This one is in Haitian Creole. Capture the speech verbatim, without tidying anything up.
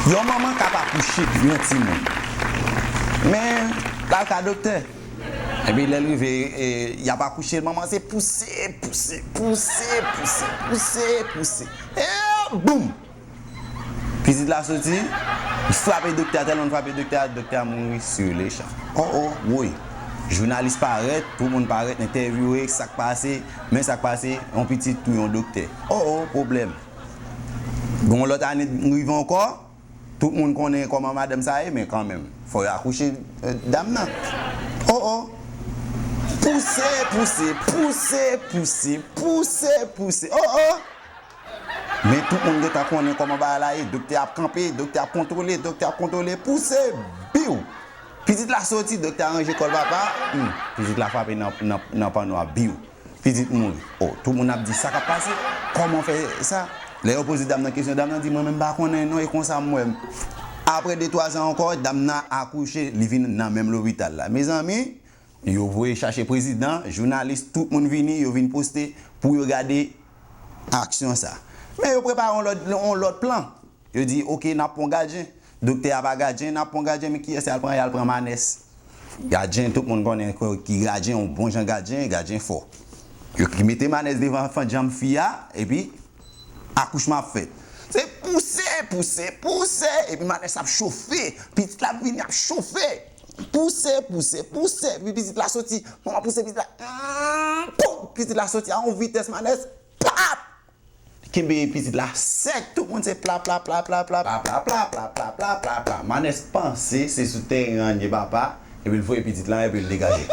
Yon manman k ap akouche yon timoun. Men, l al ka doktè. Epi lè l rive, e, y ap akouche, manman se pouse, pouse, pouse, pouse, pouse, pouse. E boum! Pitit la soti, li frape doktè a, tèlman l frape doktè a, doktè a mouri sur le champ. Oh, oh, woy! Jounalis parèt, tout moun parèt, entèvyouwe, sa k pase, men sa k pase, yon pitit touye yon doktè. Oh, oh, pwoblèm. Gon lòt ane rive ankò, tout moun konnen kòman madanm sa ye, men kanmenm, fò yo akouche, eh, dam nan. Oh, oh. Pouse, pouse, pouse, pouse, pouse, pouse. Oh, oh. Men tout moun gentan konnen kòman bagay la ye. Doktè ap kanpe, doktè ap kontwole, doktè ap kontwole. Pouse, biw. Pitit la soti, doktè a ranje kò l, papa. Hmm, pitit la frape nan, nan, nan panno a, biw. Pitit mouri. Oh, tout moun ap di, "Sa k ap pase? Kòman w fè sa?" Lè yo poze dam nan kesyon, dam nan di, "Mwen menm m pa konnen non, e konsa m wè m." Apre de twa zan ankò, dam nan akouche, li vin nan menm lopital la. Mezanmi, yo voye chache prezidan, jounalis, tout moun vini, yo vin poste pou yo gade aksyon sa. Men yo prepare yon lòt, yon lòt plan. Yo di, "Oke, n ap pran gadyen." Doktè a pa gadyen, n ap pran gadyen, men kiyès y al pran? Y al pran Manès. Gadyen, tout moun konnen ki gadyen, yon bon jan gadyen, gadyen fò. Yo ki mete Manès devan fannjanm fi a, epi akouchman ap fèt. Se pouse, pouse, pouse, epi Manès ap chofe, pitit la ap vini ap chofe. Pouse, pouse, pouse, epi pitit la soti, manman pouse pitit la, poum, pitit la soti a yon vitès, Manès, pap! Kenbe pitit la sèk, tout moun se pla, pla, pla, pla, pla, pla, pla, pla, pla, pla, pla, pla, pla. Manès panse se sou teren an ye papa, epi l voye pitit la, epi l degaje.